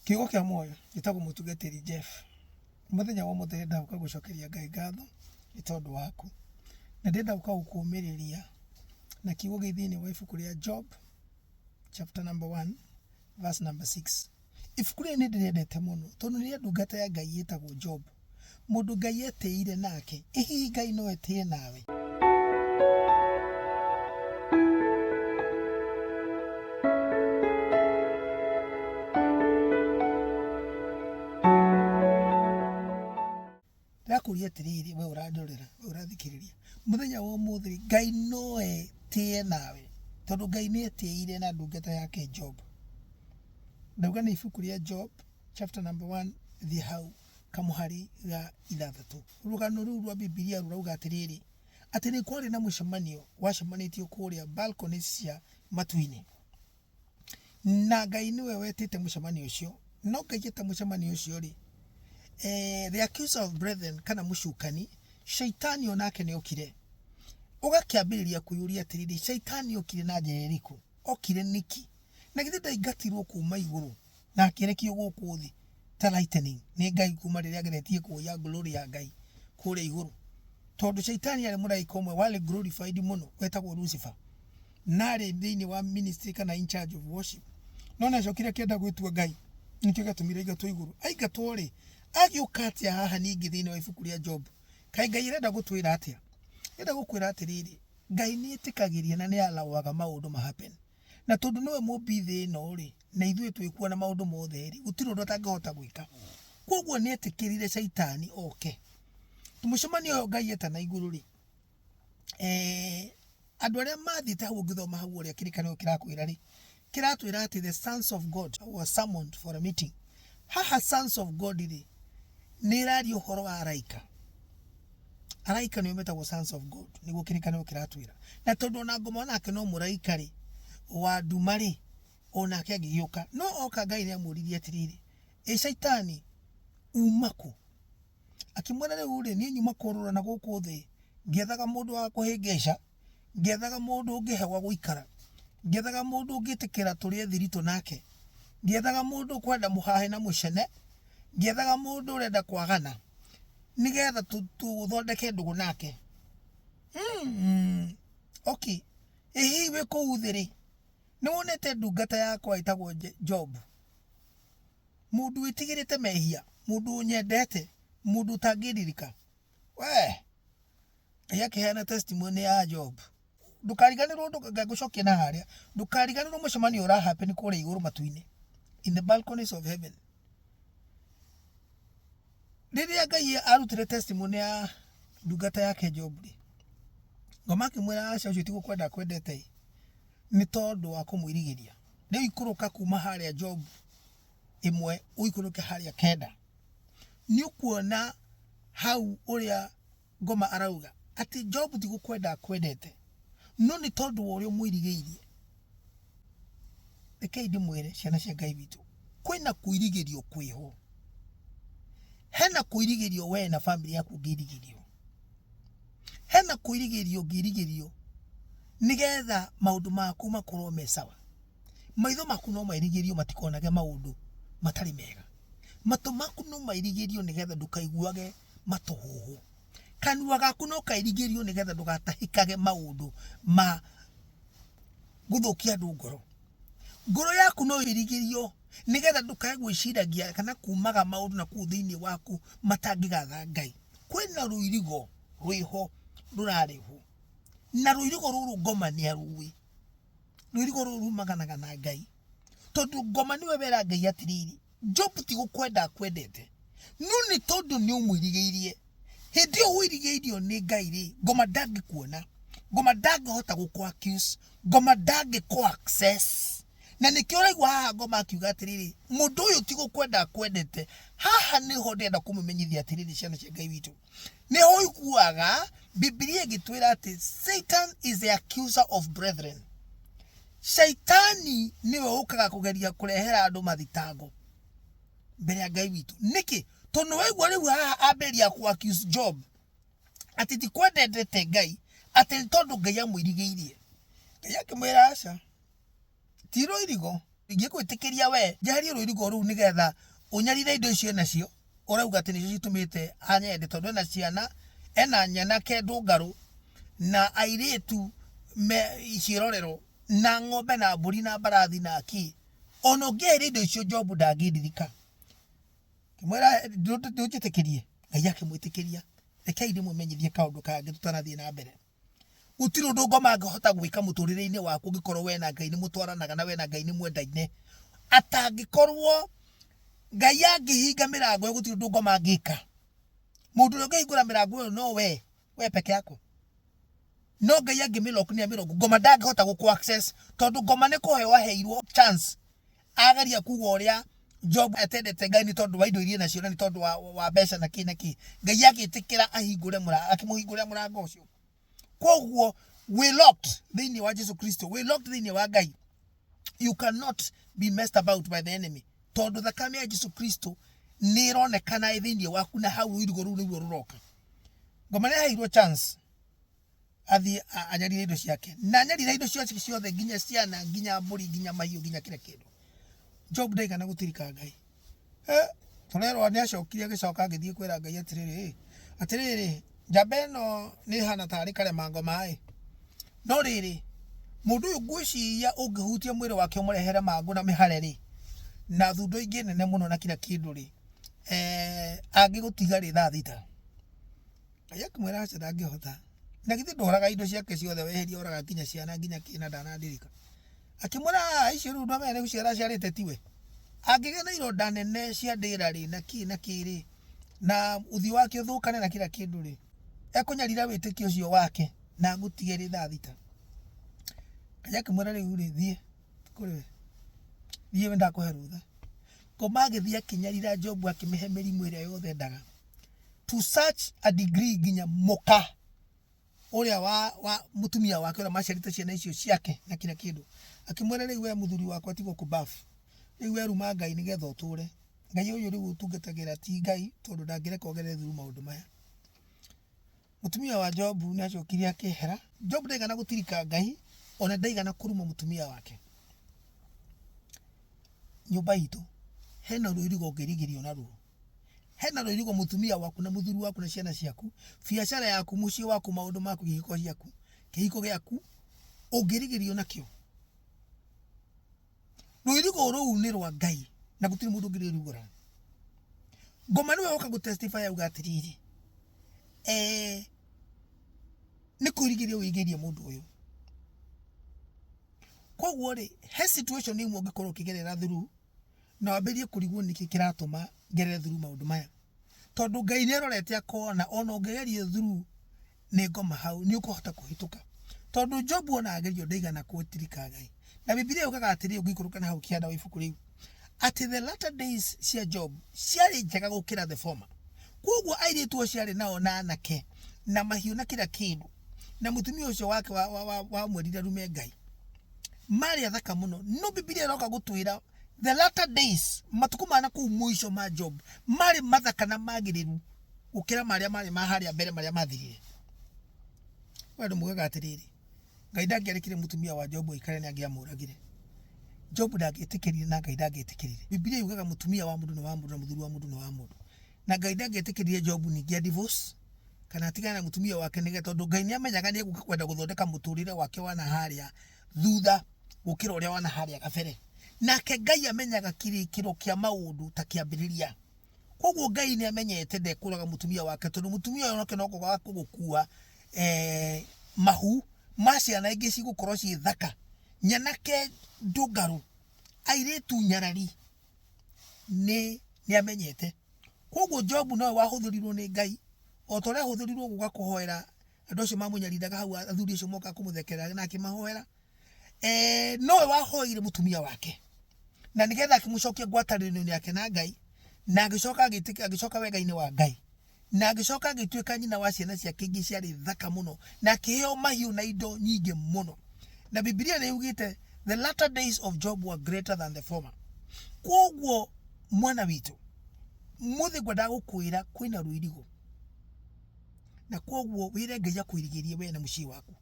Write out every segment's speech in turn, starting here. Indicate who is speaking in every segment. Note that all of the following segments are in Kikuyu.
Speaker 1: Kiugo kĩa muoyo gĩtagwo mũtungatĩri Jeff. Mũthenya wa ũmũthĩ ndĩrenda gũka gũcokeria Ngai ngatho nĩ tondũ waku. Na ndĩrenda gũka gũkũmĩrĩria na kiugo gĩ thĩinĩ wa ibuku rĩa Job chapter number 1 verse number 6. Ibuku rĩrĩ nĩ ndĩrĩendete mũno tondũ nĩ rĩa ndungata ya Ngai ĩtagwo Job. Mũndũ Ngai etĩire nake. Ĩ hihi Ngai no etĩe nawe? Ndĩrakũria atĩrĩrĩ we ũrandorera, we ũrathikĩrĩria, mũthenya wa ũmũthĩ Ngai no etĩe nawe, tondũ Ngai nĩ etĩire na ndungata yake Job. Ndauga nĩ ibuku rĩa Job chapter number 1 thiĩ hau kamũhari ga ithathatũ. Rũgano rũu rwa Bibilia rũrauga atĩrĩrĩ, atĩ nĩ kwarĩ na mũcemanio wacemanĩtio kũrĩa balconies cia matu-inĩ. Na Ngai nĩwe wetĩte mũcemanio ũcio. No Ngai eta mũcemanio ũcio rĩ, eh, the accuser of brethren kana mũcukani, shaitani onake nĩ okire. Ũgakĩambĩrĩria kwĩyũria atĩrĩrĩ, shaitani okire na njĩra ĩrĩkũ? Okire nĩkĩ? Na githĩ ndaingatirwo kuma igũrũ na akĩrekio gũkũ thĩ ta lightning nĩ Ngai kuma rĩrĩa ageretie kuoya glory ya Ngai kũrĩa igũrũ? Tondũ shaitani arĩ mũraika ũmwe warĩ glorified mũno wetagwo Lucifer. Na arĩ thĩinĩ wa ministry kana in charge of worship. No nĩ acokire akĩenda gwĩtua Ngai. Nĩkĩo gĩatũmire aingatwo igũrũ. Aingatwo rĩ, agĩũka atĩa haha ningĩ thĩinĩ wa ibuku rĩa Job? Kaĩ Ngai arenda gũtwĩra atĩa? Arenda gũkwĩra atĩrĩrĩ, Ngai nĩ etĩkagĩria na nĩ allowaga maũndũ ma happen. Na tondũ nĩwe mũmbi thĩ ĩno rĩ, na ithuĩ twĩkuo na maũndũ mothe rĩ, gũtirĩ ũndũ atangĩhota gwĩka. Koguo nĩ etĩkĩrire caitani oke. Mũcemanio ũyũ Ngai etana igũrũ rĩ, eh, andũ arĩa mathiĩte hau ũngĩthoma hau ũrĩa kĩrĩkanĩro kĩrakwĩra rĩ, kĩratwĩra atĩ the sons of God were summoned for a meeting. Haha sons of God rĩ, nĩ ĩraria ũhoro wa araika. Araika nĩo metagwo sons of God, nĩguo kĩrĩkanĩro kĩratwĩra. Na tondũ ona ngoma onake no mũraika rĩ, wa nduma rĩ, onake agĩgĩũka. No oka Ngai nĩ amũririe atĩrĩrĩ, ĩ caitani uma kũ? Akĩmwĩra rĩu-rĩ, niĩ nyuma kũũrũra na gũkũ thĩ ngĩethaga mũndũ wa kũhĩngĩca, ngĩethaga mũndũ ũngĩhe gwa gũikara, ngĩethaga mũndũ ũngĩtĩkĩra tũrĩe thiritũ nake, ngĩethaga mũndũ ũkwenda mũhahĩ na mũcene, ngĩethaga mũndũ ũrenda kwagana nĩgetha tũthondeke ndũgũ nake. Okay, ĩ hihi wĩ kũu thĩ rĩ, nĩ wonete ndungata yakwa ĩtagwo Job? Mũndũ wĩtigĩrĩte mehia, mũndũ ũnyendete, mũndũ ũtangĩndirika. We, Ngai akĩheana testimony ya Job. Ndũkariganĩrwo ngũcokia na harĩa, ndũkariganĩrwo mũcemanio ũra happen kũrĩa igũrũ matu-inĩ, in the balconies of heaven. Rĩrĩa Ngai arutire testimony ya ndungata yake Job rĩ, ngoma akĩmwĩra aca ũcio ti gũkwenda akwendete ĩ, nĩ tondũ wa kũmwĩrigĩria. Rĩu ikũrũka kuma harĩa Job ĩmwe ũikũrũke harĩa kenda, nĩ ũkuona hau ũrĩa ngoma arauga atĩ Job ti gũkwenda akwendete, no nĩ tondũ wa ũrĩa ũmũirigĩirie. Rekei ndĩmwĩre ciana cia Ngai witũ, kwĩna kwĩrigĩrio kwĩho. Hena kwĩrigĩrio we na bamĩrĩ yaku ũngĩrigĩrio. Hena kwĩrigĩrio ũngĩrigĩrio nĩgetha maũndũ maku makorwo me sawa. Maitho maku no mairigĩrio matikonage maũndũ matarĩ mega. Matũ maku no mairigĩrio nĩgetha ndũkaiguage matũhũhũ. Kanua gaku no kairigĩrio nĩgetha ndũgatahĩkage maũndũ ma gũthũkia andũ ngoro. Ngoro yaku no ĩrigĩrio nĩgetha ndũkae gwĩciragia kana kumaga maũndũ na kũu thĩinĩ waku matangĩgatha Ngai. Kwĩna rũirigo rwĩho rũrarĩhwo na rũirigo rũrũ ngoma nĩ arũĩ. Rũirigo rũrũ rumaganaga na Ngai tondũ ngoma nĩwe wera Ngai atĩrĩrĩ, Job ti gũkwenda akwendete no nĩ tondũ nĩ ũmwĩrigĩirie. Hĩndĩ ĩyo ũirigĩirio nĩ Ngai rĩ, ngoma ndangĩkuona, ngoma ndangĩhota gũkũ accuse, ngoma ndangĩkũ access. Na nĩkĩo ũraigua haha ngoma akiuga atĩrĩrĩ, mũndũ ũyũ ti gũkwenda akwendete. Haha nĩho ndĩrenda kũmũmenyithia atĩrĩrĩ, ciana cia Ngai witũ, nĩho ũiguaga Bibilia ĩgĩtwĩra atĩ Satan is the accuser of brethren. Shaitani nĩwe ũkaga kũgeria kũrehera andũ mathitango mbere ya Ngai witũ. Nĩkĩ? Tondũ waigua rĩu haha ambĩrĩria kũ accuse Job atĩ ti kwendete Ngai, atĩ nĩ tondũ Ngai amũirigĩirie. Ngai akĩmwĩra aca, ti rũirigo. Ingĩgwĩtĩkĩria we njeherie rũirigo rũu nĩgetha ũnyarire indo icio enacio, ũrauga atĩ nĩcio citũmĩte anyende tondũ ena ciana, ena nyanake ndũngarũ na airĩtu me ciĩrorero na ng'ombe na mbũri na mbarathi na kĩ. Ona ũngĩeheria indo icio Jobu ndangĩndirika. Ngĩmwĩra ndũnjĩtĩkĩrie, Ngai akĩmwĩtĩkĩria. Rekei ndĩmũmenyithie kaũndũ kangĩ tũtanathiĩ na mbere. Gũtirĩ ũndũ ngoma angĩhota gwĩka mũtũrĩre-inĩ waku ũngĩkorwo we na Ngai nĩ mũtwaranaga na we na Ngai nĩ mwendaine. Atangĩkorwo Ngai angĩhinga mĩrango ĩyo gũtirĩ ũndũ ngoma angĩka. Mũndũ ũrĩa ũngĩhingũra mĩrango ĩyo no we, we peke yako. No Ngai angĩmĩlock nĩ amĩlock, ngoma ndangĩhota gũkũ access tondũ ngoma nĩ kũheo aheirwo chance ageria kuga ũrĩa Job atendete Ngai nĩ tondũ wa indo iria enacio na nĩ tondũ wa mbeca na kĩ na kĩ. Ngai agĩtĩkĩra ahingũre mũrango, akĩmũhingũrĩra mũrango ũcio. Koguo wĩ locked thĩinĩ wa Jesu Kristo, wĩ locked thĩinĩ wa Ngai. You cannot be messed about by the enemy. Tondũ thakame ya Jesu Kristo nĩ ĩronekana ĩ thĩinĩ waku na hau rũirigo rũu nĩruo rũroka. Ngoma nĩ aheirwo chance athiĩ anyarire indo ciake na anyarire indo ciake ciothe nginya ciana nginya mbũri nginya mahiũ nginya kila kĩndũ. Job ndaigana gũtirika Ngai. Eh, tũrerwo nĩ acokire agĩcoka agĩthiĩ kwĩra Ngai atĩrĩrĩ, "Ĩ, atĩrĩrĩ njamba ĩno nĩ ĩhana tarĩ karema ngoma ĩ, no rĩrĩ mũndũ ũyũ ngwĩciria ũngĩhutia mwĩrĩ wake ũmũrehere mangũ na mĩhare rĩ, na thundo ingĩ nene mũno na kila kĩndũ rĩ, eh, angĩgũtiga rĩ thaa thita." Ngai akĩmwĩra aca ndangĩhota. Na githĩ ndũraga indo ciake ciothe weheria ũraga nginya ciana nginya kĩ na ndanandirika. Akĩmwĩra "Ah, icio rĩu ndwamenya nĩ gũciara aciarĩte tiwe. Angĩgĩa na ironda nene cia ndĩra rĩ na kĩ na kĩ rĩ na ũthiũ wake ũthũkane na kila kĩndũ rĩ, ekũnyarira wĩtĩkio ũcio wake na agũtige rĩ thaa thita. Ngai akĩmwĩra rĩu rĩ thiĩ kũrĩ we, thiĩ we ndakũhe rũtha. Ngoma agĩthiĩ akĩnyarira Jobu akĩmĩhe mĩrimũ ĩrĩa yothe endaga. To such a degree nginya mũka ũrĩa wa mũtumia wake ũrĩa maciarĩte ciana icio ciake na kila kĩndũ akĩmwĩra rĩu we mũthuri wakwa tiga kũbafu rĩu we ruma Ngai nĩgetha ũtũre. Ngai ũyũ rĩu ũtungatagĩra ti Ngai tondũ ndangĩreka ũgerere through maũndũ maya. Mũtumia wa Jobu nĩ acokire akĩehera. Jobu ndaigana gũtirika Ngai ona ndaigana kũruma mũtumia wake. Nyũmba itũ hena rũirigo ũngĩrigĩrio naruo. Hena rũirigo mũtumia waku na mũthuri waku na ciana ciaku, biacara yaku, mũciĩ waku, maũndũ maku, kĩhiko ciaku, kĩhiko gĩaku ũngĩrigĩrio nakĩo. Rũirigo rũu nĩ rwa Ngai na gũtirĩ mũndũ ũngĩrĩrugũra. Ngoma nĩwe woka gũ testify auga atĩrĩrĩ, eh, nĩ kwĩrigĩria wĩigĩrie mũndũ ũyũ. Koguo rĩ, he situation ĩmwe ũngĩkorwo ũkĩgerera through na wambĩrĩrie kũrigwo nĩkĩ kĩratũma ngerere through maũndũ maya. Tondũ Ngai nĩ arorete akona ona ũngĩgerio through nĩ ngoma hau nĩ ũkũhota kũhĩtũka. Tondũ Jobu ona agerio ndaigana gũtirika Ngai. Na Bibilia yugaga atĩrĩ ũngĩikũrũka na hau kĩanda wa ibuku rĩu, atĩ the latter days cia Job ciarĩ njega gũkĩra the former. Koguo airĩtu acio arĩ nao na anake na mahiũ na kila kĩndũ na mũtumia ũcio wake wamwĩrire arume Ngai marĩ athaka mũno. No Bibilia ĩroka gũtwĩra the latter days, matukũ ma na kũu mũico ma Job marĩ mathaka na magĩrĩru gũkĩra marĩa marĩ ma harĩa mbere marĩa mathirire. We andũ mugaga atĩrĩrĩ, Ngai ndangĩarekire mũtumia wa Jobu aikare nĩ angĩamũragire. Jobu ndangĩetĩkĩrire na Ngai ndangĩetĩkĩrire. Bibilia yugaga mũtumia wa mũndũ nĩ wa mũndũ na mũthuri wa mũndũ nĩ wa mũndũ. Na Ngai ndangĩetĩkĩrire Jobu ningĩ a divorce kana atigane na mũtumia wake nĩgetha tondũ Ngai nĩ amenyaga nĩ egũka kwenda gũthondeka mũtũrĩre wake wa na harĩa thutha gũkĩra ũrĩa wa na harĩa kabere. Nake Ngai amenyaga kĩrĩkĩro kĩa maũndũ ta kĩambĩrĩria. Koguo Ngai nĩ amenyete ndekũraga mũtumia wake tondũ mũtumia ũyũ nake no kwaga gũkua mahu ma ciana ingĩ cigũkorwo ciĩ thaka, nyanake ndũngarũ, airĩtu nyarari nĩ amenyete. Koguo Jobu nowe wahũthĩrirwo nĩ Ngai o ta ũrĩa ahũthĩrirwo gũka kũhoera andũ acio mamũnyariraga hau, athuri acio mokaga kũmũthekerera na akĩmahoera. Nowe wahoeire mũtumia wake na nĩgetha akĩmũcokia ngwatanĩro-inĩ yake na Ngai na agĩcoka agĩcoka wega-inĩ wa Ngai na agĩcoka agĩtuĩka nyina wa ciana ciake ingĩ ciarĩ thaka mũno na akĩheo mahiũ na indo nyingĩ mũno. Na Bibilia nĩ yugĩte the latter days of Job were greater than the former. Koguo mwana witũ, mũthĩ ngwendaga gũkwĩra kwĩna rũirigo na koguo wĩre Ngai akũirigĩrie we na mũciĩ waku,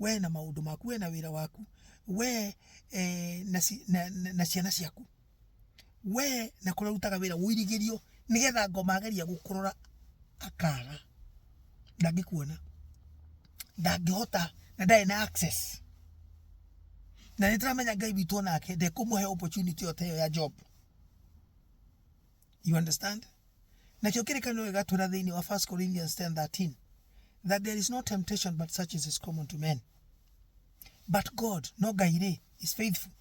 Speaker 1: we na maũndũ maku, we na wĩra waku, We eh, na, ci- na, na, na ciana ciaku we na kũrĩa ũrutaga wĩra ũirigĩrio nĩgetha ngoma ageria gũkũrora akaga ndangĩkuona ndangĩhota na ndarĩ na access na nĩ tũramenya Ngai witũ onake ndekũmũhe opportunity o ta ĩyo ya job. You understand? Nakĩo kĩrĩkanĩro gĩgatwĩra thĩinĩ wa 1 Corinthians 10:13 that there is no temptation but such as is common to men. But God, no Ngai rĩ, is faithful.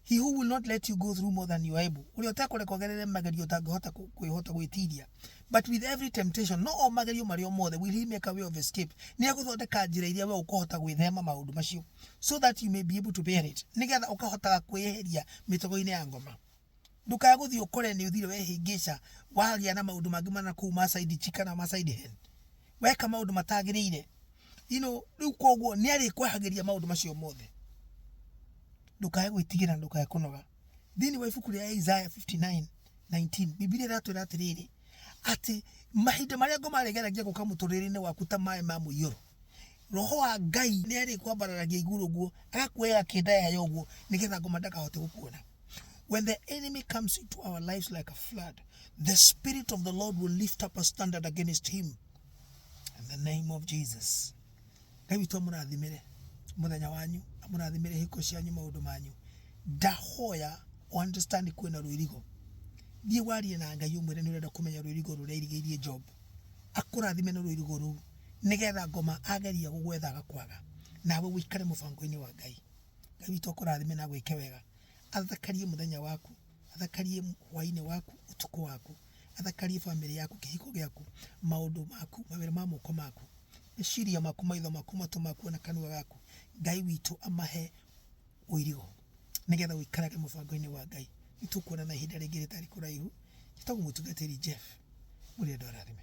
Speaker 1: He who will not let you go through more than you are able. Ũrĩa ũtekũreka ũgerere magerio ũtangĩhota kwĩhota gwĩtiria. But with every temptation, no o magerio marĩa o mothe, will he make a way of escape. Nĩ egũthondeka njĩra iria we ũkũhota gwĩthema maũndũ macio. So that you may be able to bear it. Nĩgetha ũkahotaga kwĩyeheria mĩtego-inĩ ya ngoma. Ndũkae gũthiĩ ũkore nĩ ũthire wehĩngĩca wagĩa na maũndũ mangĩ mana kũu ma side chick kana ma side hen. Weka maũndũ matagĩrĩire. You know, rĩu koguo nĩ arĩkwehagĩria maũndũ macio mothe. Ndũkae gwĩtigĩra na ndũkae kũnoga. Thĩinĩ wa ibuku rĩa Isaiah 59:19, Bibilia ĩratwĩra atĩrĩrĩ, atĩ mahinda marĩa ngoma arĩgeragia gũka mũtũrĩre-inĩ waku ta maĩ ma mũiyũro, roho wa Ngai nĩ arĩkwambararagia igũrũ ũguo, agakuoya kĩnda yayo ũguo, nĩgetha ngoma ndakahote gũkuona. When the enemy comes into our lives like a flood, the Spirit of the Lord will lift up a standard against him. In the name of Jesus. Ngai witũ amũrathimĩre mũthenya wanyu, amũrathimĩre hiko cianyu, maũndũ manyu. Ndahoya understand kwĩna rũirigo. Thiĩ warie na Ngai ũmwĩre nĩ ũrenda kũmenya rũirigo rũrĩa airigĩirie Job. Akũrathime na rũirigo rũu nĩgetha ngoma ageria gũgwetha agakwaga. Nawe ũikare mũbango-inĩ wa Ngai. Ngai witũ akũrathime na agwĩke wega. Athakarie mũthenya waku, athakarie hwainĩ waku, ũtukũ waku, athakarie bamĩrĩ yaku, kĩhiko gĩaku, maũndũ maku, mawĩra ma moko maku, meciria maku, maitho maku, matũ maku ona kanua gaku. Ngai witũ amahe ũirigo nĩgetha ũikarage mũbango-inĩ wa Ngai. Nĩ tũkuonana ihinda rĩngĩ rĩtarĩ kũraihu. Njĩtagwo mũtungatĩri Jeff. Mũrĩ andũ arathime.